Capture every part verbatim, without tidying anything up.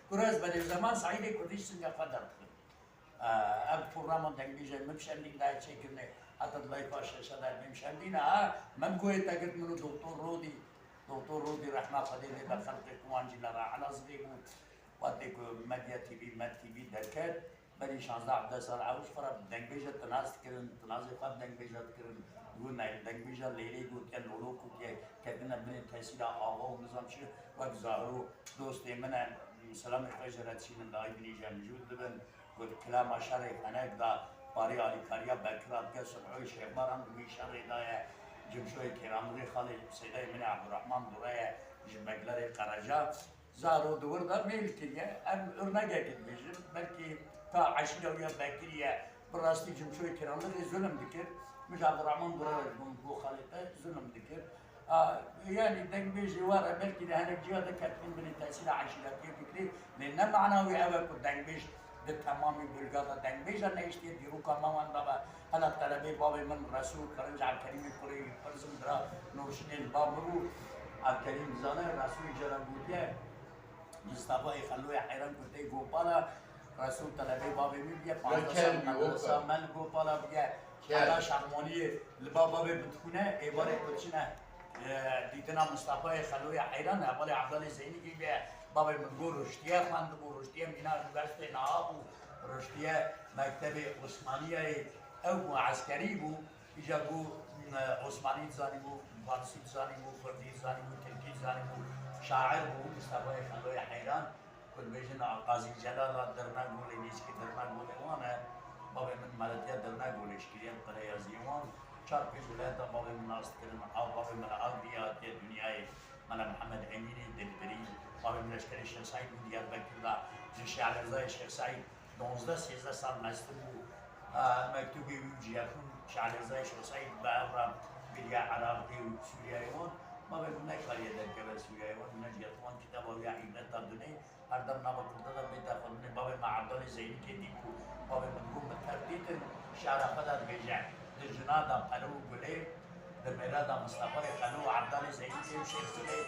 Kurez berê zeman Saîdê Kurdî singa xwe derdikin. Ev programan dengbêjên min şemdîn daye çêkirine, heta di layfa şeşa de min şemdîne, ha, min goyê te girt min û Doktor Rodî, Doktor Rodî rehma Xwedê lê be xelqê Qiwancî le re Elazığê bû. Wextê ku Medya T V, Med T V derket, berî şazdeh hevdeh sal ew ji xwe re dengbêje tinas dikirin, tinazê xwe bi dengbêje dikirin. Got, ne, dengbêja lêlê gotiye, lolo gotiye, ketine binê tesîra ava û nizam çi, wek Zahro dostê min e, selamê xwe ji re dişînin, dayî binî ji em jû dibin. Got, kilama şerê fenek da, parê alîkariya Bekira dike, Subhoyê Şêxbaran wî şerê daye, Cimşoyê Kêranlixê xalê Seydayê min e Ebdurehman Dure ye, ji Beglerê Qereca. Zaro di wir de mêl kiriye. Em örnegekê dibêjin. Belkî ka eşîra wî ya Bekirî ye. Bi rastî Cimşoyê Kêranlixê zulm dikir. Min ji Abdurrahman Dura re ji bo min got xalê te zulm dikir. A, yanî dengbêjê wa re belkî li hinek ciya de ketibûn binê tesîra eşîretiyê fikirî. Lê ne mana wî ew e ku dengbêj di temamî bulga de dengbêja nehiştiye dîroka me wan de be. Hela telebê bavê min Resûl Kirinc Evkerîmê kurê wî pir zim dira Nûrşinê li ba min bû. Evkerîm dizane Resûl jê re gotiye, Mistefayê Xeloya Heyran ku tê Gopala, Resûl telebê bavê min bûye, panzdeh sal medresa me li Gopala bûye. Hela Şermoniyê li ba bavê min dixwîne, êvarê ku çine, e, dîtina Mistefayê Xeloya Heyran, hevalê Evdalê Zeynîkî bûye, bavê min got ruştiye xwendibû, ruştiye mîna unîversîteyê niha bû, ruştiye mektebê Osmaniyeyê, ew ku eskerî bû, Îca bû, e, Osmanî dizanîbû, Farsî dizanîbû, Kurdî dizanîbû, Tirkî dizanîbû, şair bû, Mistefayê Xeloya Heyran, ku dibêjin a Qazî Celal a Dirnegolê, nêzîkî Dirnegolê wan e, bavê min meletiya Dirnegolê ji kiriye, qirêya zî wan, çar pênc wilaya bavê min nas dikirin, a bavê min a Agiriyê hatiye dinyayê, Mela Mihemed Emînê Dilbirî, bavê min leşkerê Şêx Seîd bû Diyarbekir de, ji Şêx Elî Rizayê Şêx Seîd, Donzdeh sêzdeh sal mestir bû. Mektûbê wî û Ciyakûn Şalêzayê Şosayî bi ev re biriya Iraqê û Sûriyeyê wan. Bavê min nekariye derkeve Sûriyeyê wan, min necî wan kitaba wî ya Îbreta Dunê her dem nava Kurda de bête xwendinê. Bavê me Evdalê Zeynikê dît û bavê min got, min tev dîtin şara xwe de dibêje, di jina de pere û gulê, Di mêra de Mistefayê Xelo û Evdalê Zeynikê û Şêx Silê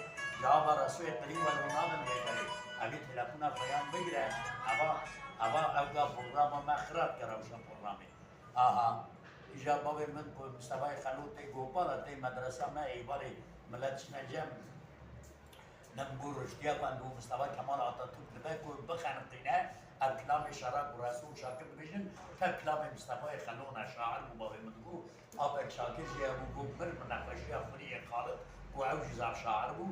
cewaba Resûyê qirî wer û nadin vê derê. Evî telefona peyan bigire, eva, eva ew ga programa me xira dike rewşa programê. Aha, îja bavê min ku Mistefayê Xelo tê Gopala, tê medresa me, êvarê milet çine cem. Dem ku ruştiya xwend û Mistefa Kemal Atatürk dibe ku bixeniqîne, ev kilamê şera ku Resul Şakir dibêjin, tev kilamê Mistefayê Xelo ne, şair bû, bavê min digot, Apek Şakir jî hebû, got, mir min nexweşiya xuriyê Xalid, ku ew jî zaf şair bû,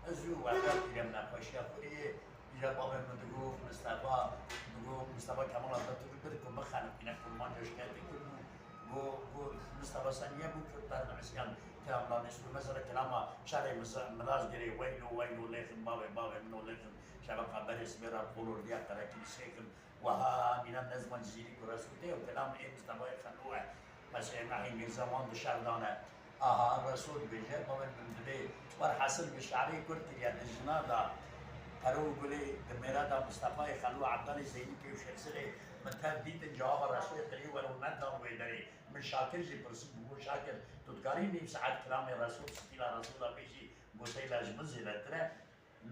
ez zû wexta kîrem nexweşiya xuriyê, îja bavê min digot, Mistefa, digot, Mistefa Kemal Atatürk bir ku bixeniqîne, kurmanca şikayetê kir bû, Got, got, Mistefa Senîye bû Kurd berdin isyan, kilam danê sor. Mesela kilama şerê Misa-, Milazgirê, weylo, weylo, lêxin, bavê, bavê min o lêxin, şeveqa berê sibê re qolordiya qerekî sêxin, weha mîna ne ziman Cizîrî ku Resûl tê, ew kilam ê Mistefayê Xelo e. Mesela nahî Mîrza wan di şer dane. Aha, Resul dibêje, bavê min dibê, werhasil bi şarê Kurd kiriye, di jina da, pere û gulê, di mêra da Mistefayê Xelo, Evdalê Zeynikê û Şêxsilê, min tev dîtin cewaba Resulê qirî wero nedan wê derê. Min Şakir jî pirsî bû, got, Şakir, tu dikarî nîv saet kilamê Resul, stîla Resula bêjî? Got, seyla ji min zêdetir e.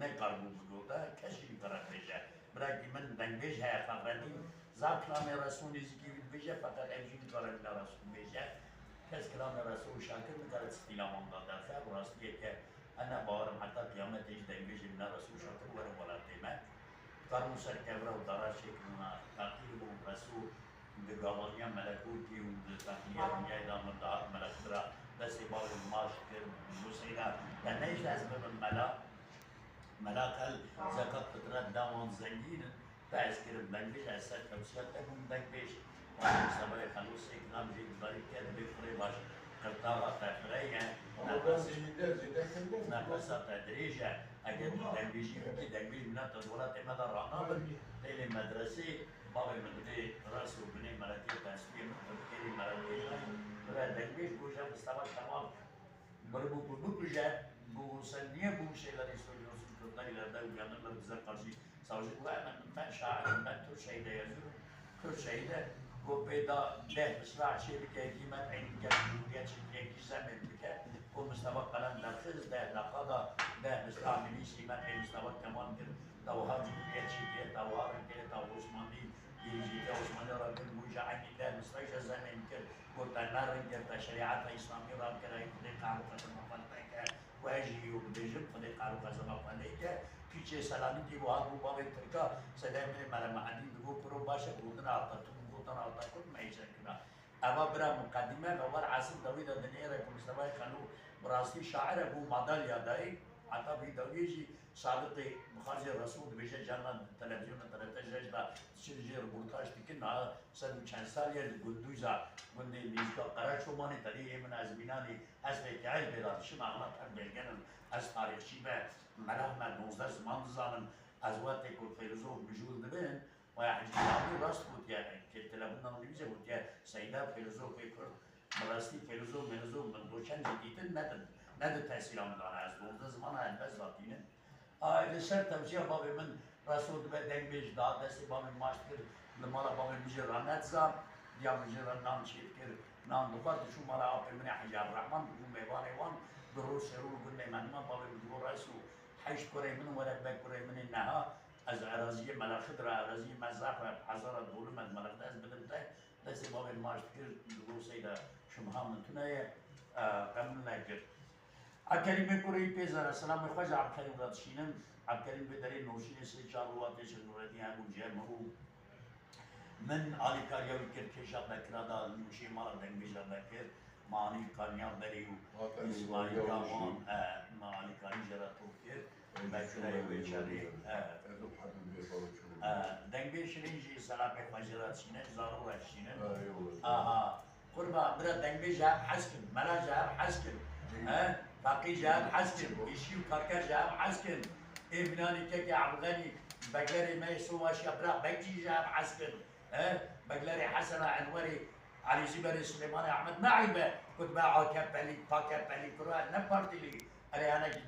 Nekaribû bigota, kes jî nikare bêje. Birekî min dengbêj heye Fexredîn, zaf kilamê Resûl nêzîkî wî dibêje, feqet ev jî nikare mîna Resûl bêje. Kes kilamê Resûl Şakir nikare stîla wan da derxe, bi rastiyeke ez ne bawer im heta qiyametê jî dengbêjê mîna Resûl Şakir werin welatê me. Dikarin ser kevra û dara çêkirin, feqîr bû, Resûl Di gavaniya melekûtî û di fehmiya dinyayê de min dihat melektir a destê bavê min maç dikir, ji bo seyda te nehişt ez bibim mela. Mela qel zekat fitret da wan zengîn in, te ez kirim dengbêj, ez ser tewsiya te bûm dengbêj. Wan Mistefayê Xelo sê kilam jê gudarî bike, dibê kurê baş qirtaxa te firey e. Ama ben zêde, zêde kirdim. Nefesa te dirêj e. Eger tu dengbêjî bikî, dengbêj mîna te di welatê me de ranabin. Têlê medresê, Bavê min dibê res û binê meretiyê, pensûyê min bi kêrî meretiyê dayî, bibe dengbêj, goja Mistefa Kemal miribû ku bikuje, bû sen niye bu şeyleri söylüyorsun, Kürtler ileride uyanırlar, bize karşı savaşır. Got, hemen ben şairim, ben Kürt şehîde yazıyorum. Kürt şehîde got, pê da deh misra şê bike, kîmet eyn bike, cumhuriyet şekiliyekî zemê bike. Got, Mistefa qelem derxist, deh deqa da, deh misra nivîsî, me pê Mistefa Kemal kir, da wiha cumhuriyet şekiliyet Jî te Osmanî rakir, bû ji eynî te misrek ji zemên kir, got te ne rin kir, te şerîeta Îslamî rakir, ey Xwedê qehro qezema xwe li te ke, ku ez jî yo bibêjim, Xwedê qehro qezema xwe lê ke, pîçê Selamîtî bû, hat bû bavê Tirka, sedayê min ê Mele Mehedî digot, kuro baş e, gotin Atatürk, gotin Atatürk, me îşe kira. Eva bira muqedîme ve wer esil dawî de dinêre ku Mistefayê Xelû bi rastî şair e, bû madalya dayî, heta vî dawiyê jî Sadiqê Mixazê Resûl dibêje, carna televizyona T R T şeş de diçin jê rûportaj dikin, niha sed û çend sal ye li Gundûza, gundê nêzîka Qereçomanê, tedê yê min ez mînanî ez fêkehil pê de dişim, axlat ev belgen in, ez tarîxçî be, melax me, nozde ziman dizanim, ez wextê ku feylozof mijûl dibin, Waya Hecî Navî rast gotiye, ke telefona min dibîze gotiye, Seyda feylozof ê Kurd, bi rastî feylozof meylozof min doçen jî dîtin, ne di, ne di tesîra min dane, ez dozde zimana helbest zatînim. Ay, li ser tevziya bavê min, resto dibe dengbêj da, destê bavê maç dikir, li mala bavê min jî ranediza, diya min jî re nan çêdikir, nan dixwar, diçû mala apê min ê Hecî Abdurrahman, dibû mêvanê wan, di roj sêrû li gundê me dima, bavê min digot, resto, heyş kurê min, were be kurê min ê neha, Ez eraziyê Melexidir, eraziyê me zaf e, hezara dolim e, Melex de ez bidim te, destê bavê maç dikir, digot Seyda, şimha min tune ye, e, qebûl nekir. Ebkerîmê kurê wî pê zere, selamê xwe ji Ebkerîm re dişînim. Ebkerîm vê derê noşînê sê çar rû hatê ji Nûredîn hebû, cem hebû. Min alîkariya wî kir, kêşa Bekira da, nûşê mala dengbêja Bekir. Me alîkariya berê û Îsmaîl Gawan, e, me alîkarî jê re top kir. Bekireyê wê çerê, e. E, dengbêj şirîn jî selamê xwe jê re dişîne, ji zaro re dişîne. Aha. Qurban, bira dengbêj hev hez kin, mela ji hev hez kin. He? Feqî ji hev hez kin, îşî û karker ji hev hez kin. Ê binanî kekê Ebdulxenî, beglerê me yê Sovaşiya bira Bekçî ji hev hez kin. He? Beglerê Hesena Enwerê, Elî Zîberê Silêmanê Ehmed, ne eyb e ku dibe A K P'lî, P K P'lî, kuro ne partîlî. Erê hene jî